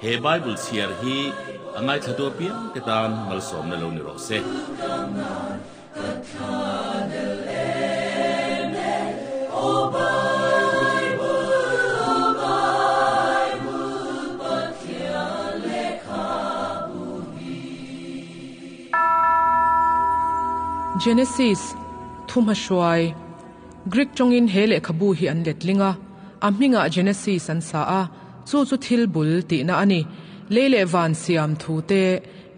He Bible chhiar hi a ngaithlatu apiangte tan malsawmna lo ni rawh se. Genesis, Thumahruai, Greek tawngin he lehkhabu hi an letling a, a hmingah Genesis an sa a, chu chu thil bul tihna a ni. Lei leh van siam thu te,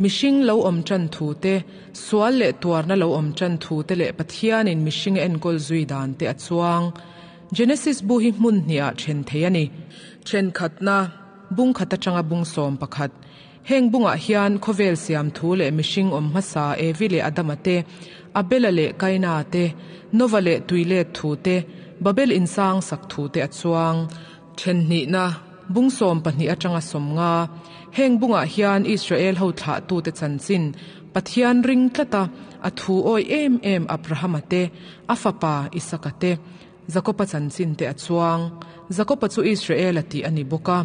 mihring lo awm tan thu te, sual leh tuarna lo awm tan thu te leh Pathianin mihring a enkawl zui dan te a chuang. Genesis bu hi hmun hnihah then thei a ni. Thenkhatna, Bung khat atanga bung 11. Heng bungah hian khawvel siam thu leh mihring awm hmasa Evi leh Adama te, Abela leh Kaina te, Nova leh tuilet thu te, Babel insang sak thu te a chuang. Thenhnihna, Bung 12 atanga 50. Heng bungah hian Israel ho thlahtute chanchin, Pathian ring tlata a thu awih em em Abrahama te, a fapa Isaka te, Jakoba chanchin te a chuang. Jakoba chu Israel a tih a ni bawk a,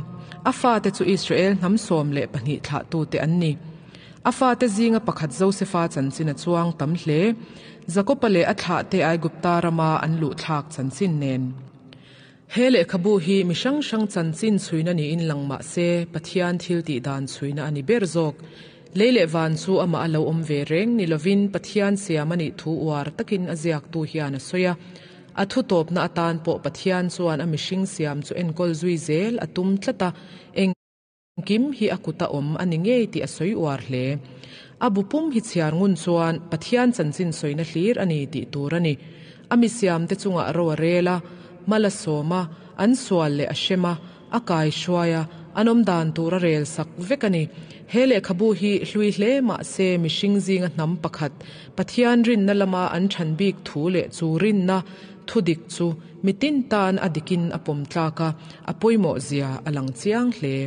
a fate chu Israel hnam 12 thlahtute an ni. A fate zinga pakhat Josefa chanchin a chuang tam hle. Jakoba leh a thlahte Aigupta rama an luh thlak chanchin nen. He lehkhabu hi mi hrang hrang chanchin chhuina niin lang mah se, Pathian thil tih dan chhuina a ni ber zawk. Lei leh van chu amah a lo awm ve reng ni lovin Pathian siam a nih thu uar takin a ziaktu hian a sawi a. A thu tawpna atan pawh Pathian chuan a mihring siam chu enkawl zui zel a tum tlat a, engkim hi a kuta awm a ni ngei tih a sawi uar hle. A bu pum hi chhiar ngun chuan Pathian chanchin sawina hlir a ni tih tur a ni. A mi siamte chungah ro a rel a, mal a sawm a, an sual leh a hrem a, a kaihruai a, an awm dan tur a rel sak vek a ni. He lehkhabu hi hlui hle mah se mihring zinga hnam pakhat, Pathian rinna lama an than bik thu leh chu rinna thu dik chu mitin tan a dikin a pawm tlak a, a pawimawh zia a lang chiang hle.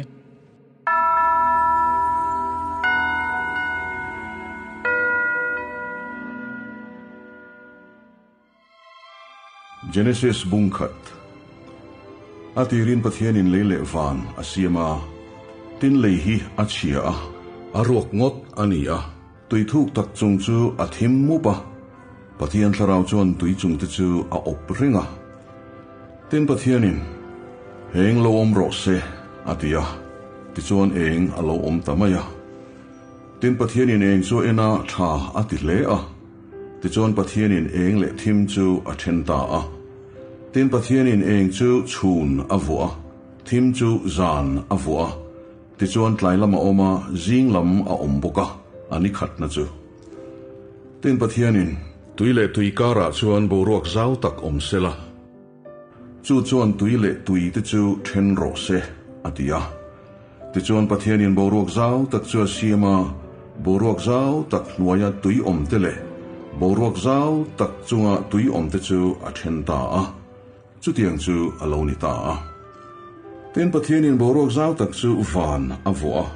Genesis bung khat. A tirin Pathianin lei leh van a siam a, tin lei hi a chhia a, a ruak ngawt a ni a, tui thuk tak chung chu a thim mup a, Pathian thlarau chuan tui chung te chu a awp reng a. Tin Pathianin, Eng lo awm rawh se, a ti a, tichuan eng a lo awm ta mai a. Tin Pathianin eng chu a en a, tha a ti hle a. Tichuan Pathianin eng leh thim chu a then ta a. Tin Pathianin eng chu chhun a vuah a, thim chu zan a vuah a. Tichuan tlai lam a awm a, zing lam a awm bawk a, a ni khatna chu. Tin Pathianin. Tui leh tui karah chuan boruak zau tak awm se la. Chu chuan tui leh tui te chu then rawh se, a ti a. Tichuan Pathianin boruak zau tak chu a siam a, boruak zau tak hnuaia tui awm te leh boruak zau tak chunga tui awm te chu a then ta a. Chutiang chu a lo ni ta a. Tin, Pathianin boruak zau tak chu van a vuah a,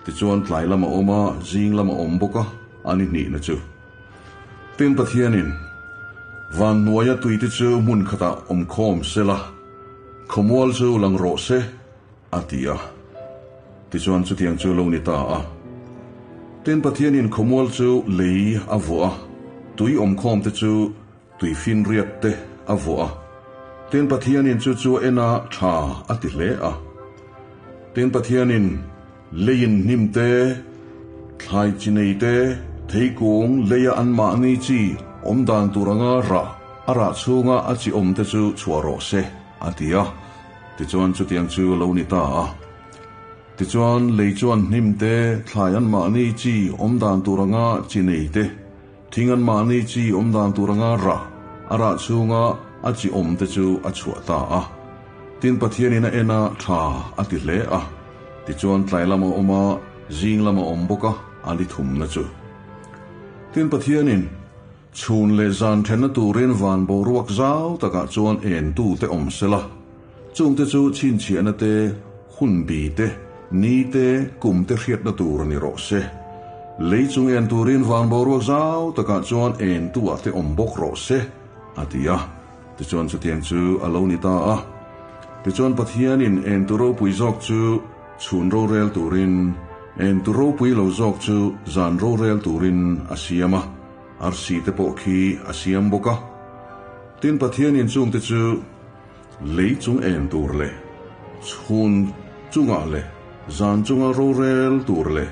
tichuan tlai lam a awm a, zing lam a awm bawk a, a ni hnihna chu. Tin, Pathianin van hnuaia tuite chu hmun khatah awm khawm se la, khawmual chu lang rawh se, a ti a. Tichuan chutiang chu lo ni ta a. Tin, Pathianin khawmual chu lei a vuah a, tui awmkhawm te chu tui finriat te a vuah a. Tin, Pathianin chu chu a en a, tha a ti hle a. Tin, Pathianin leiin hnim te, thlai chi nei te, theikung leia anmahni chi awm dan tur anga rah a rah chhunga a chi awm te chu chhuah rawh se, a ti a. Tichuan chutiang chu a lo ni ta a. Tichuan lei chuan hnim te, thlai anmahni chi awm dan tur anga chi nei te, thing anmahni chi awm dan tur anga rah a rah chhunga a chi awm te chu a chhuah ta a. Tin Pathianin a en a, tha a ti hle a. Tichuan tlai lam a awm a, zing lam a awm bawk a, a ni thumna chu. Tin Pathianin Chhun leh zan thenna turin van boruak zau takah chuan entute awm se la, chungte chu chhinchhiahna te, hunbi te, ni te, kum te hriatna tur a ni rawh se. Lei chung en turin van boruak zau takah chuan entuah te awm bawk rawh se, a ti a. Tichuan chutiang chu a lo ni ta a. Tichuan Pathianin entu ropui zawk chu. Chhun rorel turin, en tu ropui lo zawk chu zan rorel turin a siam a, arsi te pawh khi a siam bawk a. Tin, Pathianin chungte chu lei chung en tur leh chhun chungah leh zan chunga rorel tur leh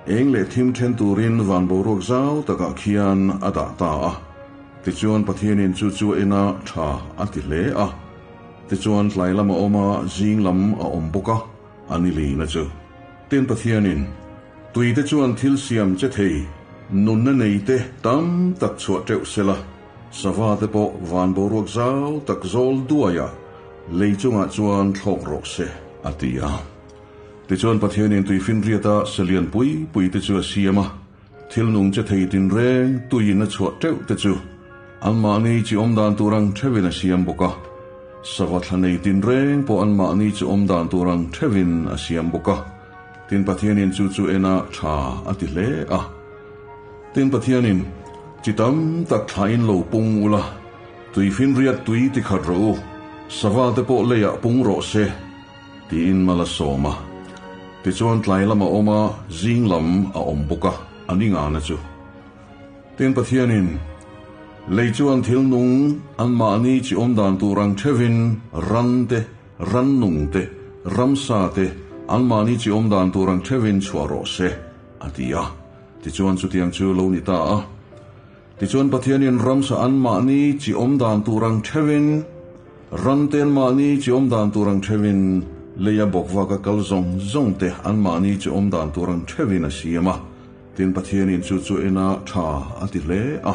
eng leh thim then turin van boruak zau takah khian a dah ta a. Tichuan Pathianin chu chu a en a, tha a ti hle a. Tichuan tlai lam a awm a, zing lam a awm bawk a, a ni lina chu. Tin Pathianin, Tuite chuan thil siam che thei, nunna nei te tam tak chhuah teuh sela, sava te pawh van boruak zau tak zawl duaia lei chungah chuan thlawk rawh se, a ti a. Tichuan Pathianin tuifinriata salian pui pui te chu a siam a. Thil nung che thei tinreng tuiin a chhuah teuh te chu anmahni chi awm dan tur ang theuhin a siam bawk a, sava thla nei tinreng pawh anmahni chi awm dan tur ang theuhin a siam bawk a. Tin Pathianin chu chu ena tha a ti hle a. Tin Pathianin, Chi tam tak thlain lo pung ula, tuifinriat tui ti khat rawh u, sava te pawh leiah pung rawh se, Tiin mal a sawm a. Tichuan tlai lam a awm a, zing lam a awm bawk a, a ni ngana chu. Tin Pathianin, Lei chuan thil nung anmahni chi awm dan tur ang theuhin ran te, rannung te, ramsa te anmahni chi awm dan tur ang theuhin chhuah rawh se, a ti a. Tichuan chutiang chu lo ni ta a. Tichuan Pathianin ramsa anmahni chi awm dan tur ang theuhin, ramte anmahni chi awm dan tur ang theuhin, leia bawkvaka kal zawng zawng te anmahni chi awm dan tur ang theuhin a siam a. Tin Pathianin chu chu ena tha a ti hle a.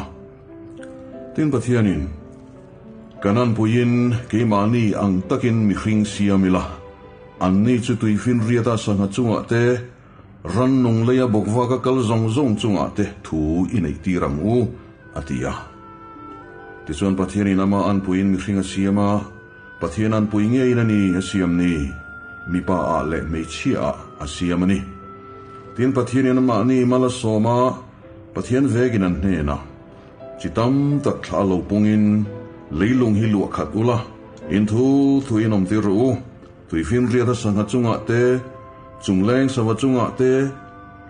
Tin Pathianin, Kan anpuiin keimahni ang takin mihring siam ila, anni chu tuifinriata sangha chungah te, Rannung leia bawkvaka kal zawng zawng chungah te thu i neih tir ang u, a ti a. Tichuan Pathianin ama anpuiin mihring a siam a, Pathian anpui ngeiin a ni a siam ni, mipa ah leh hmeichhia ah a siam a ni. Tin Pathianin amahni mal a sawm a, Pathian vegin an hnenah, Chi tam tak thla lo pungin leilung hi luah khat ula, in thu thu in awm tir rawh u, Tuifinriata sangha chungah te, chungleng sava chungah te,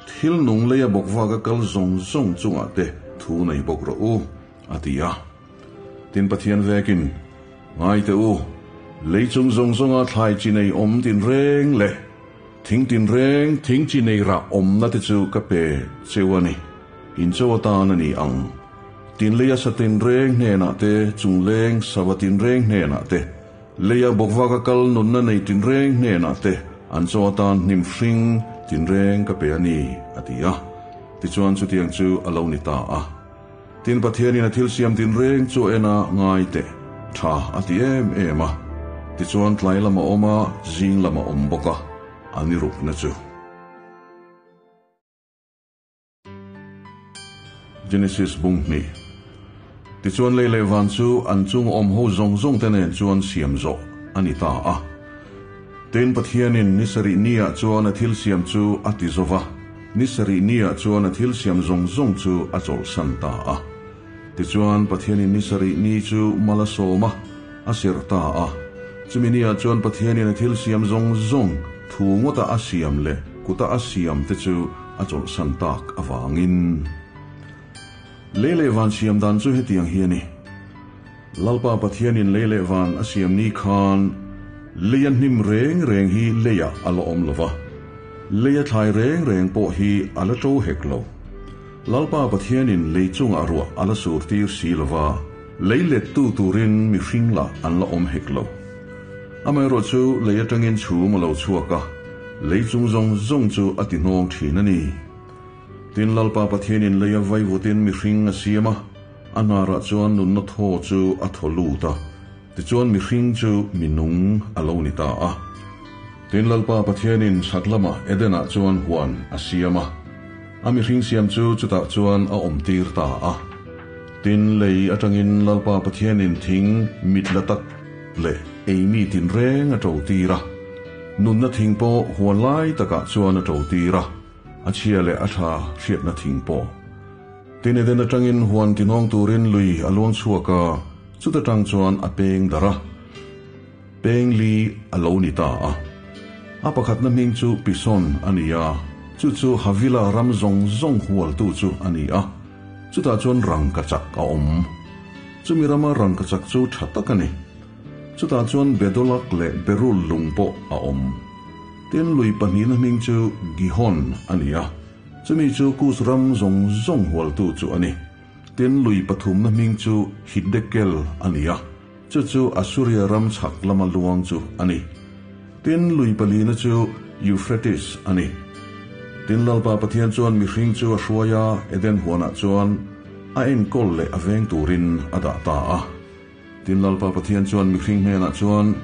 thil nung leia bawkvaka kal zawng zawng chungah te thu nei bawk rawh u, a ti a. Tin Pathian vekin, Ngai teh u, lei chung zawng zawnga thlai chi nei awm tinreng leh thing tinreng thing chi nei rah awmna te chu ka pe cheu a ni, in cho atan a ni ang. Tin leia sa tinreng hnenah te, chungleng sava tinreng hnenah te, Leia bawkvaka kal nunna nei tinreng hnenah te an chaw atan hnim hring tinreng ka pe a ni, a ti a. Tichuan chutiang chu a lo ni ta a. Tin Pathianin a thil siam tinreng chu a en a, ngai teh, tha a ti em em a. Tichuan tlai lam a awm a, zing lam a awm bawk a, a ni rukna chu. Genesis bung hnih. Tichuan lei leh van chu an chung awm ho zawng zawng te nen chuan siam zawh a ni ta a. Tin Pathianin ni sarih niah chuan a thil siam chu a ti zo va, ni sarih niah chuan a thil siam zawng zawng chu a chawlhsan ta a. Tichuan Pathianin ni sarih ni chu mal a sawm a, a serh ta a. Chumi niah chuan Pathianin a thil siam zawng zawng thu ngawta a siam leh kuta a siam te chu a chawlhsan tak avangin. Lei leh van siam dan chu hetiang hi a ni. Lalpa Pathianin lei leh van a siam ni khan leia hnim reng reng hi leiah a la awm lo va, leia thlai reng reng pawh hi a la to hek lo. Lalpa Pathianin lei chungah ruah a la sur tir si lo va, lei lettu turin mihring lah an la awm hek lo. Amaherawhchu lei atangin chhum a lo chhuak a, lei chung zawng zawng chu a ti hnawng thin a ni. Tin Lalpa Pathianin lei a vaivutin mihring a siam a, a hnarah chuan nunna thaw chu a thaw lut a, tichuan mihring chu mi nung a lo ni ta a. Tin Lalpa Pathianin chhak lamah Edenah chuan huan a siam a, a mihring siam chu chutah chuan a awmtir ta a. Tin lei atangin Lalpa Pathianin thing mit la tak leh eimi tinreng a to tir a, nunna thing pawh huan lai takah chuan a to tir a. A chhia leh a tha hriatna thing pawh. Tin Eden atangin huan tinawng turin lui a luang chhuak a, chuta tang chuan a peng darh a, peng li a lo ni ta a. A pakhatna hming chu Pison a ni a, chu chu Havila ram zawng zawng hualtu chu a ni a, chutah chuan rangkachak a awm. Chumi rama rangkachak chu tha tak a ni. Chutah chuan Bedolak leh Berul lung pawh a awm. Tin, lui pahnihna hming chu Gihon a ni a, chumi chu Kus ram zawng zawng hualtu chu a ni. Tin, lui pathumna hming chu Hiddekel a ni a, chu chu Assuria ram chhak lama luang chu a ni. Tin, lui palina chu Euphrates a ni. Tin, Lalpa Pathian chuan mihring chu a hruai a, Eden huanah chuan a enkawl leh a veng turin a dah ta a. Tin, Lalpa Pathian chuan mihring hnenah chuan,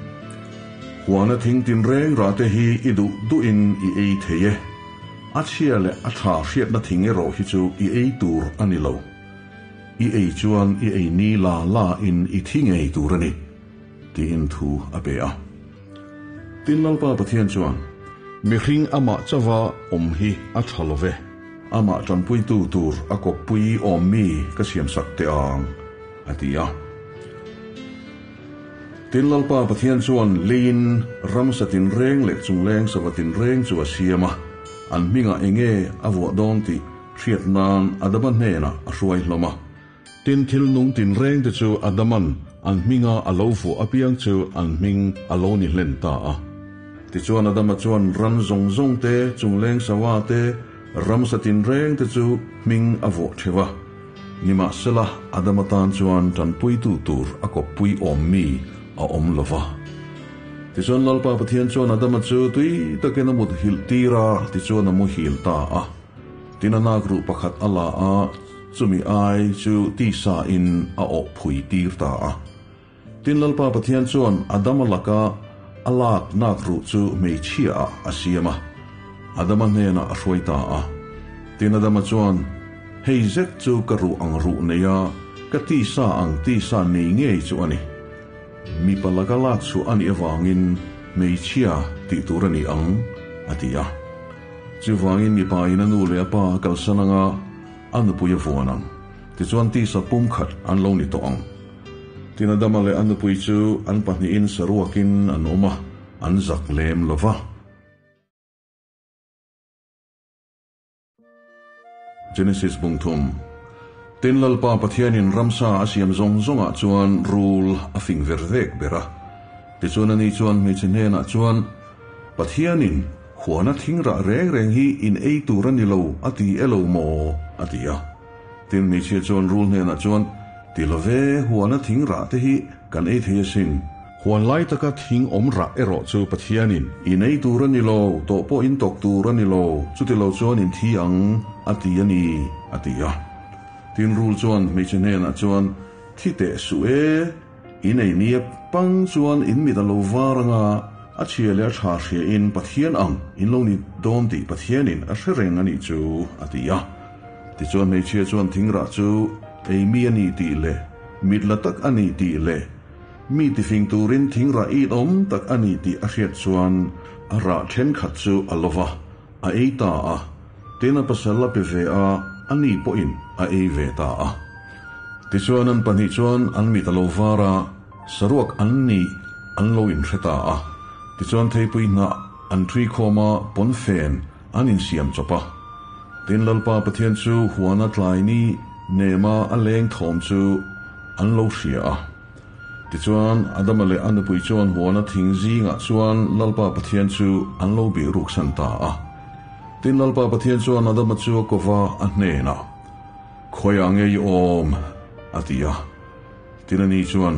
Huana thing tinreng rah te hi i duh duhin i ei thei e. A chhia leh a tha hriatna thing erawh hi chu i ei tur a ni lo. I ei chuan i ei ni la la in i thi ngei tur a ni, tiin thu a pe a. Tin, Lalpa Pathian chuan, Mihring amah chauha awm hi a tha lo ve. Amah tanpuitu tur a kawppui awm mi ka siamsak teh ang, a ti a. Tin, Lalpa Pathian chuan leiin ramsa tinreng leh chungleng sava tinreng chu a siam a, an hmingah enge a vuah dawn tih hriat nan Adama hnenah a hruai hlawm a. Tin, thil nung tinreng te chu Adaman an hminga a lo vuah apiang chu an hming a lo ni hlen ta a. Tichuan Adama chuan ran zawng zawng te, chungleng sava te, ramsa tinreng te chu hming a vuah theuh a. Nimahsela, Adama tan chuan tanpuitu tur a kawppui awm mi a awm lo va. Tichuan Lalpa Pathian chuan Adama chu tui takin a mut hilh tir a, tichuan a muhil ta a. Tin a nak ruh pakhat a la a, chumi ai chu tisa in a awh phui tir ta a. Tin Lalpa Pathian chuan Adama laka a lak nak ruh chu hmeichhia ah a siam a, Adama hnenah a hruai ta a. Tin Adama chuan, Hei zet chu ka ruh ang ruh nei a, ka tisa ang tisa nei ngei chu a ni. Mipa laka lak chhuah a nih avangin hmeichhia tih tur a ni ang, a ti a. Chuvangin mipa in a nu leh a pa a kalsan anga a nupui a vuan ang. Tichuan tisa pumkhat an lo ni tawh ang. Tin Adama leh a nupui chu an pahnihin saruakin an awm a, an zak lem lo va. Genesis bung thum. Tin Lalpa Pathianin ramsa a siam zawng zawngah chuan rul a fing ver vek ber a. Tichuan ani chuan hmeichhe hnenah chuan, Pathianin huana thingrah reng reng hi in ei tur a ni lo a ti e lo maw? a ti a. Tin, hmeichhia chuan rul hnenah chuan, Ti lo ve, huana thing rah te hi kan ei thei asin. Huan lai taka thing awm rah erawh chu Pathianin in ei tur a ni lo, tawh pawh in tawk tur a ni lo, chuti lo chuan in thi ang, a ti a ni, a ti a. Tin, rul chuan hmeichhe hnenah chuan, Thi teh suh e, in ei nia pang chuan in mit a lo var anga, a chhia leh a tha hria in Pathian ang in lo ni dawn tih Pathianin a hre reng a nih chu, a ti a. Tichuan hmeichhia chuan thingrah chu ei mi a ni tih leh mit la tak a ni tih leh mi tifing turin thingrah it awm tak a ni tih a hriat chuan a rah thenkhat chu a lo va, a ei ta a. Tin a pasal a pe ve a, a ni pawhin a ei ve ta a. Tichuan an pahnih chuan an mit a lo var a, saruak an nih an lo inhre ta a. Tichuan theipui hnah an ṭhui khawm a, pawnfen An insiam chawp a. Tin Lalpa Pathian chu huana tlai ni nema a leng thawm chu an lo hria a. Tichuan, Adama leh a nupui chuan huana thing zingah chuan Lalpa Pathian chu an lo bih ruksan ta a. Tin Lalpa Pathian chuan Adama chu a kova a hnenah, Khawiah nge i awm? a ti a. Tin ani chuan,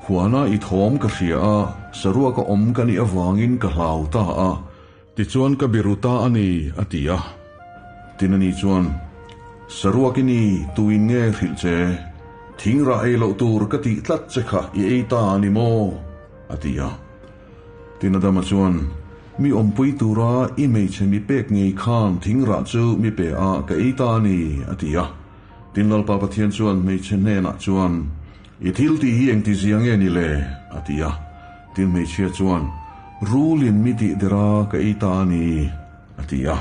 Huana i thawm ka hria a, saruaka awm ka nih avangin ka hlau ta a. Tichuan ka biru ta a ni, a ti a. Tin ani chuan, Saruak i ni, tuin nge hrilh che? Thingrah ei loh tur ka tih tlat che kha i ei ta a ni maw? a ti a. Tin Adama chuan, Mi awmpui tura i hmeichhe mi pek ngei khan thingrah chu mi pe a ka ei ta a ni, a ti a. Tin Lalpa Pathian chuan hmeichhe hnenah chuan, I thil tih hi engtizia nge ni le? a ti a. Tin hmeichhia chuan, Rulin mi tih der a, ka ei ta a ni, a ti a.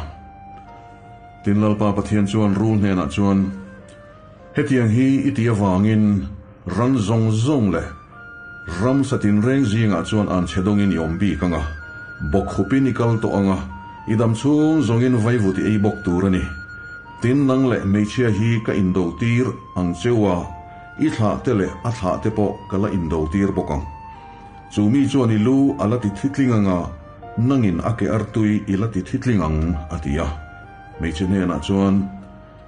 Tin Lalpa Pathian chuan rul hnenah chuan, Hetiang hi i ti avangin ran zawng zawng leh ramsa tinreng zingah chuan an chhe dawngin i awm bik ang a. Bawkkhupin i kal tawh ang a, i dam chhung zawngin vaivut i ei bawk tur a ni. Tin, nang leh hmeichhia hi ka indo tir ang cheu a, i thlah te leh a thlah te pawh ka la indo tir bawk ang. Chu mi chuan i lu a la ti thitling ang a, nangin a ke artui i la ti thitling ang, a ti a. Hmeichhe hnenah chuan,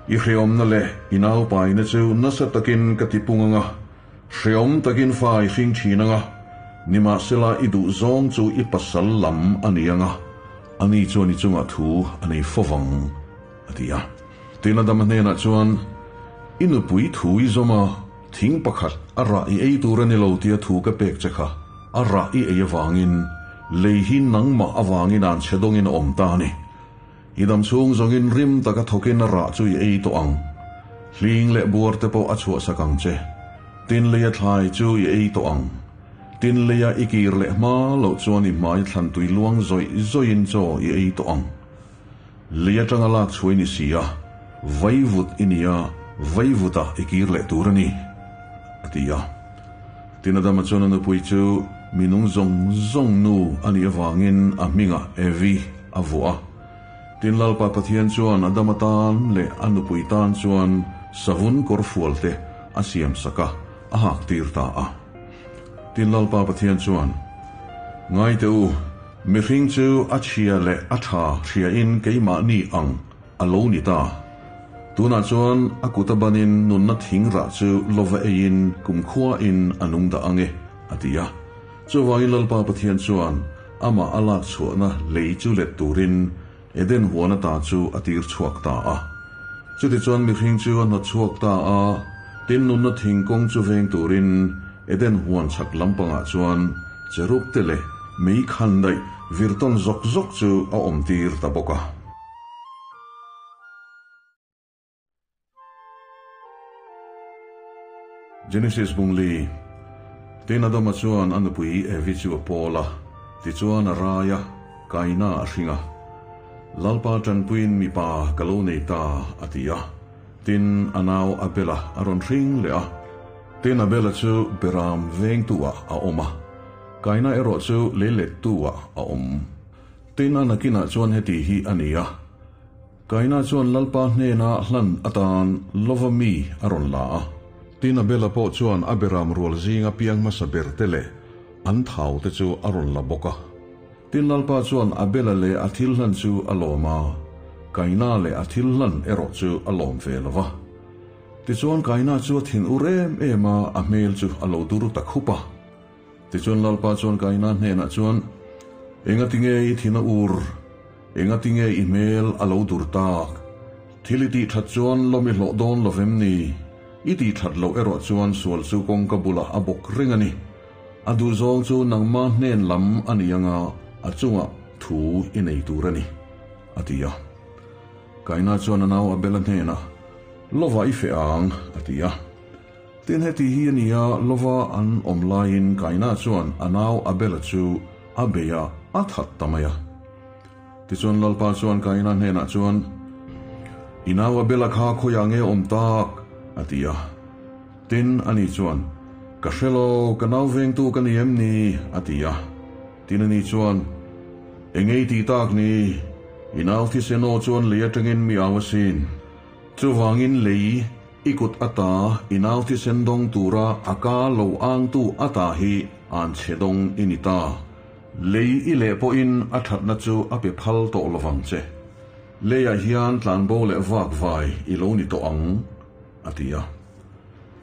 I hreawmna leh i naupaina chu nasa takin ka tipung ang a, hreawm takin fa i hring thin ang a, nimahsela i duhzawng chu i pasal lam a ni ang a, ani chuan i chungah thu a nei fo vang, a ti a. Tin, Adama hnenah chuan, I nupui thu i zawm a, thing pakhat a rah i ei tur a ni lo tia thu ka pek che kha, a rah i ei avangin lei hi nangmah avangin an chhe dawngin a awm ta a ni. I dam chhung zawngin rim taka thawkin a rah chu i ei tawh ang. Hling leh buar te pawh a chhuahsak ang che. Tin leia thlai chu i ei tawh ang. Tin leia i kir leh hma loh chuan i hmai thlan tui luang zawih zawihin chaw i ei tawh ang. Lei atanga lak chhuai ni si a, vaivut i ni a, vaivutah i kir leh tur a ni, a ti a. Tin Adama chuan a nupui chu minung zawng zawng nu a nih avangin a hmingah Evi a vuah a. Tin Lalpa Pathian chuan Adama tan leh a nupui tan chuan savun kawr fual te a siam sak a, a hak tir ta a. Tin Lalpa Pathian chuan, Ngai teh u, mihring chu a chhia leh a tha hriain keimahni ang a lo ni ta. Tunah chuan a kut a banin nunna thing rah chu lova eiin kumkhuain a nung dah ang e, a ti a. Chuvangin Lalpa Pathian chuan amah a lak chhuahna lei chu let turin Eden huan ata chu a tir chhuak ta a. Chutichuan mihring chu a hnawt chhuak ta a, tin nunna thing kawng chu veng turin Eden huan chhak lampangah chuan cherub te leh mei khan daih vir tawn zawk zawk chu a awm tir ta bawk a. Genesis Bungli, Tin Adama chuan a nupui Evi chu a pawl a, tichuan a rai a, Kaina a hring a. Lalpa tanpuiin mipa ka lo nei ta, a ti a. Tin, a nau Abela a rawn hring leh a. Tin, Abela chu Beram vengtu-ah a awm a, Kaina erawh chu leilettu-ah a awm. Tin, a nakinah chuan heti hi a ni a. Kaina chuan Lalpa hnena hlan atan lova mi a rawn la a. Tin, Abela pawh chuan a beram rual zinga piang hmasa ber te leh an thau te chu a rawn la bawk a. Tin, Lalpa chuan Abela leh a thil hlan chu a lawm a, Kaina leh a thil hlan erawh chu a lawm ve lo va. Tichuan, Kaina chu a thin ur em em a, a hmel chu a lo dur ta khup a. Tichuan Lalpa chuan Kaina hnenah chuan, Engati nge i thin a ur? Engati nge i hmel a lo dur tak? Thil i tih that chuan lawm i hlawh dawn lo vem ni? I tih that loh erawh chuan sual chu kawngka bulah a bawk reng a ni. A duhzawng chu nangma hnen lam a ni anga a chungah thu i nei tur a ni, a ti a. Kaina chuan a nau Abela hnenah, Lova i feh ang, a ti a. Tin heti hi a ni a, lova an awm laiin Kaina chuan a nau Abela chu a bei a, a that ta mai a. Tichuan Lalpa chuan Kaina hnenah chuan, I nau Abela kha khawiah nge awm tak? a ti a. Tin, ani chuan, Ka hre lo, ka nau vengtu ka ni em ni? a ti a. Tin ani chuan, Engei tih tak ni? I nau thisen aw chuan lei atangin mi au asin. Chuvangin lei I kut ata i nau thisen dawng tura a ka lo angtu ata hi an chhe dawng i ni ta. Lei i leh pawhin a thatna chu a pe phal tawh lovang che. Leiah hian tlanbo leh vak vai i lo ni tawh ang, a ti a.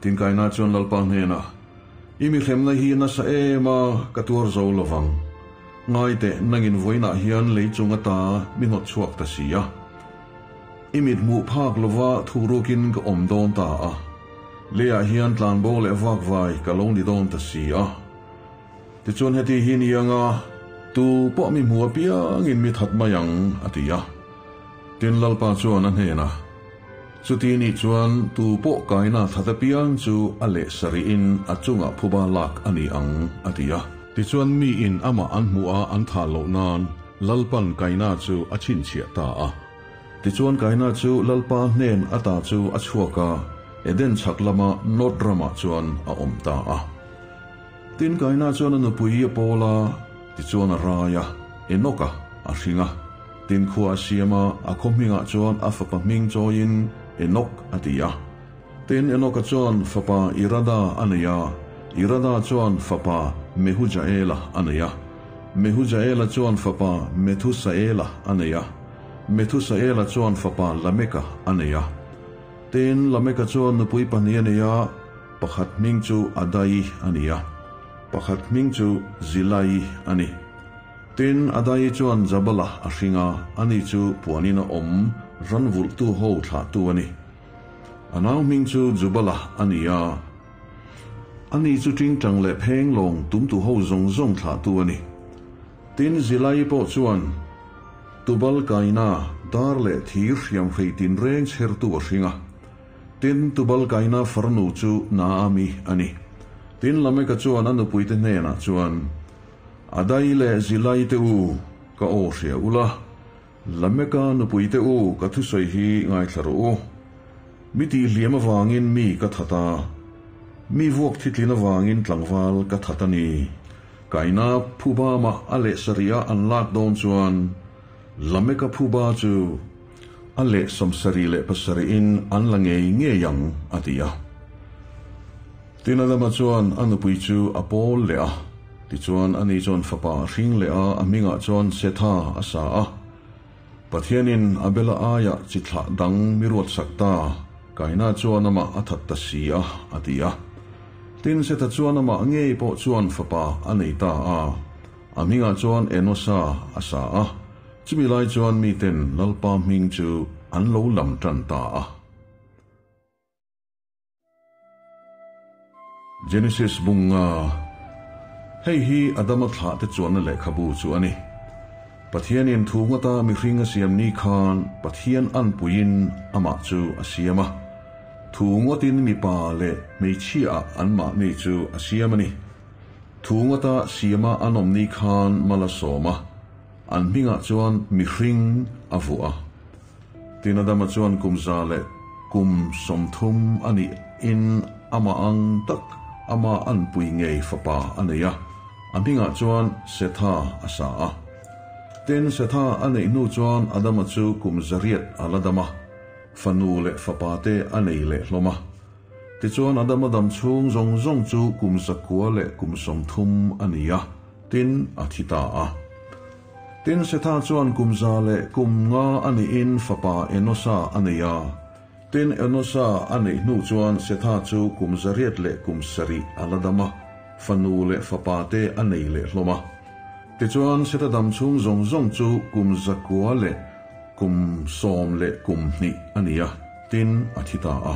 Tinkaina chuan Lalpa hnenah, I mi hremna hi nasa em a, ka tuar zo lovang. Ngai teh, nangin vawiinah hian lei chung ata mi hnawt chhuak ta si a. I mit hmuh phak lova thurukin ka awm dawn ta a, leiah hian tlanbo leh vakvai ka lo ni dawn ta si a. Tichuan heti hi ni anga tu pawh mi hmu apiangin mi that mai ang, a ti a. Tin Lalpa chuan a hnenah, Chuti nih chuan tu pawh kaina that apiang chu a leh sarihin a chungah phuba lak a ni ang, a ti a. Tichuan miin amah an hmuh a an thah loh nan Lalpan kaina chu a chhinchhiah ta a. Tichuan Kaina chu Lalpa hnen ata chu a chhuak a, Eden chhak lama Nod ramah chuan a awm ta a. Tin Kaina chuan a nupui a pawl a, tichuan a rai a. Enoka a hring a. Tin khua a siam a, a khaw hmingah chuan a fapa hming chawiin Enok a ti a. Tin Enoka chuan fapa Irada a nei a, Irada chuan fapa Mehujaela a nei a. Mehujaela chuan fapa Methusaela a nei a, Methusaela chuan fapa Lameka a nei a. Tin Lameka chuan nupui pahnih a nei a, pakhat hming chu Adai a ni a, pakhat hming chu Zilai a ni. Tin, Adai chuan Jabala a hring a, ani chu puanin a awm, ran vulhtu ho thlahtu a ni. A nau hming chu Jubala a ni a, ani chu tingtang leh pheng lawng tumtu ho zawng zawng thlahtu a ni. Tin, Zilai pawh chuan Tubal Kaina dar leh thir hriam hrei tinreng chhertu a hring a. Tin, Tubal Kaina farnu chu Naami a ni. Tin, Lameka chuan a nupuite hnenah chuan, Adai leh Zilai te u, ka aw hria ula, Lameka nupui te u, ka thusawi hi ngaithla rawh u. Mi tihhliam avangin mi ka that a, mi vuak thitlin avangin tlangval ka that a ni. Kaina phuba mah a leh sarih a an lak dawn chuan Lameka phuba chu a leh 77in an la ngei ngei ang, a ti a. Tin Adama chuan a nupui chu a pawl leh a, tichuan ani chuan fapa a hring leh a, a hmingah chuan Setha a sa a. Pathianin Abela aiah chi thlah dang mi ruatsak ta, Kaina chuan amah a that ta si a, a ti a. Tin Setha chuan amah ngei pawh chuan fapa a nei ta a, a hmingah chuan Enosa a sa a, chumi lai chuan miten Lalpa hming chu an lo lam tan ta a. Genesis bunga, Hei hi Adama thlah te chuanna lehkhabu chu a ni. Pathianin thu ngawta mihring a siam ni khan Pathian anpuiin amah chu a siam a. Thu ngawtin mipa leh hmeichhia anmahni chu a siam a ni. Thu ngawta siama an awm ni khan mal a sawm a, an hmingah chuan mihring a vuah a. Tin Adama chuan kum za leh kum 30 a nih in amah ang tak ama anpui ngei fapa a nei a, a hmingah chuan Setha a sa a. Tin Setha a neih hnu chuan Adama chu kum 800 a la dam a, fanu leh fapa te a nei leh hlawm a. Tichuan Adama dam chhung zawng zawng chu kum 900 leh kum 30 a ni a, tin a thi ta a. Tin Setha chuan kum 105 a nihin fapa Enosa a nei a. Tin Enosa a neih hnu chuan Setha chu kum 807 a la dam a, fanu leh fapa te a nei leh hlawm a. Tichuan Setha dam chhung zawng zawng chu kum 912 a ni a, tin a thi ta a.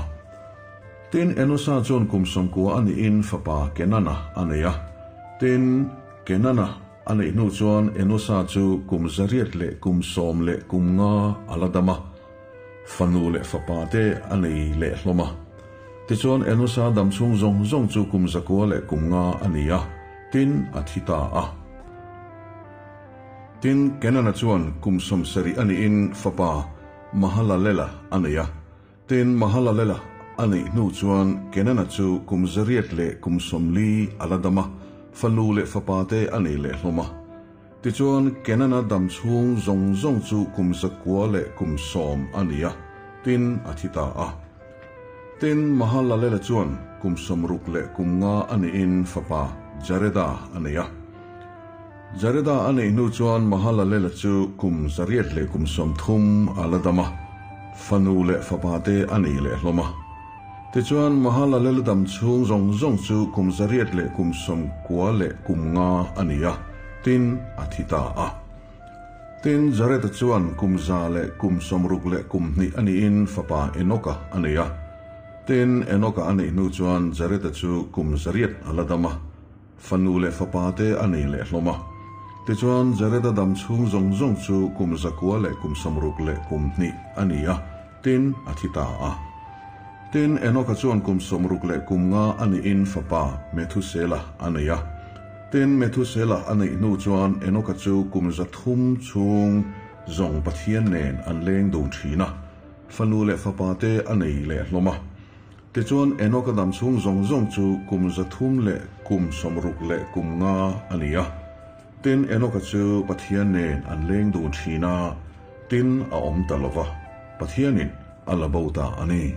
Tin Enosa chuan kum 90 a nihin fapa Kenana a nei a. Tin Kenana A neih hnu chuan Enosa chu kum 815 a la dam a, fanu leh fapa te a nei leh hlawm a. Tichuan Enosa dam chhung zawng zawng chu kum 905 a ni a, tin a thi ta a. Tin Kenana chuan kum 70 a niin fapa Mahalalela a nei a. Tin Mahalalela a neih hnu chuan Kenana chu kum 840 a la dam a, fanu leh fapa te a nei leh hlawm a. Tichuan Kenana dam chhung zawng zawng chu kum 910 a ni a, tin a thi ta a. Tin Mahalalela chuan kum 65 a niin fapa Jareda a nei a. Jareda a neih hnu chuan Mahalalela chu kum 830 a la dam a, fanu leh fapa te a nei leh hlawm a. Tichuan Mahalalela dam chhung zawng zawng chu kum 895 a ni a, tin a thi ta a. Tin Jareda chuan kum 162 a niin fapa Enoka a nei a. Tin Enoka a neih hnu chuan Jareda chu kum 100 a la dam a, fanu leh fapa te a nei leh hlawm a. Tichuan Jareda dam chhung zawng zawng chu kum 962 a ni a, tin a thi ta a. Tin Enoka chuan kum 65 a niin fapa Methusela a nei a. Tin Methusela a neih hnu chuan Enoka chu kum 300 chhung zawng Pathian nen an leng dun thin a, fanu leh fapa te a nei leh hlawm a. Tichuan Enoka dam chhung zawng zawng chu kum 365 a ni a. Tin, Enoka chu Pathian nen an leng dun thin a, tin, a awm ta lo va, Pathianin a la bo ta a ni.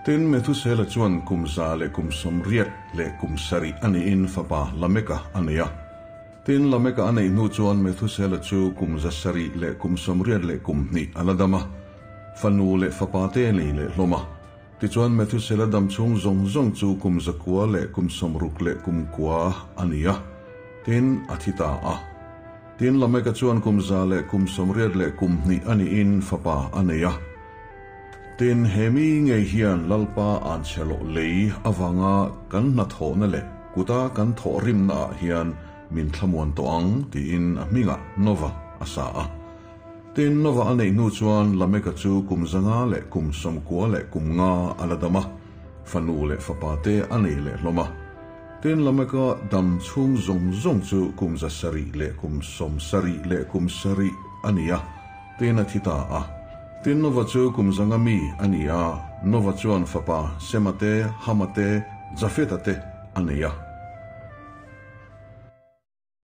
Tin, Methusela chuan kum 187 a nihin fapa Lameka a nei a. Tin, Lameka a neih hnu chuan Methusela chu kum 782 a la dam a, fanu leh fapa te a nei leh hlawm a. Tichuan Methusela dam chhung zawng zawng chu kum 969 a ni a, tin, a thi ta a. Tin, Lameka chuan kum 182 a niin fapa a nei a. Tin, he mi ngei hian Lalpa an chhe loh lei avanga kan hnathawhna leh kuta kan thawh rimna ah hian min thlamuan tawh ang tiin a hmingah Nova a sa a. Tin, Nova a neih hnu chuan Lameka chu kum 595 a la dam a, fanu leh fapa te a nei leh hlawm a. Tin, Lameka dam chhung zawng zawng chu kum 777 a ni a, tin a thi ta a. Tin, Nova chu kum 100 mi a ni a, Nova chuan fapa Sema te, Hama te, Jafeta te a nei a.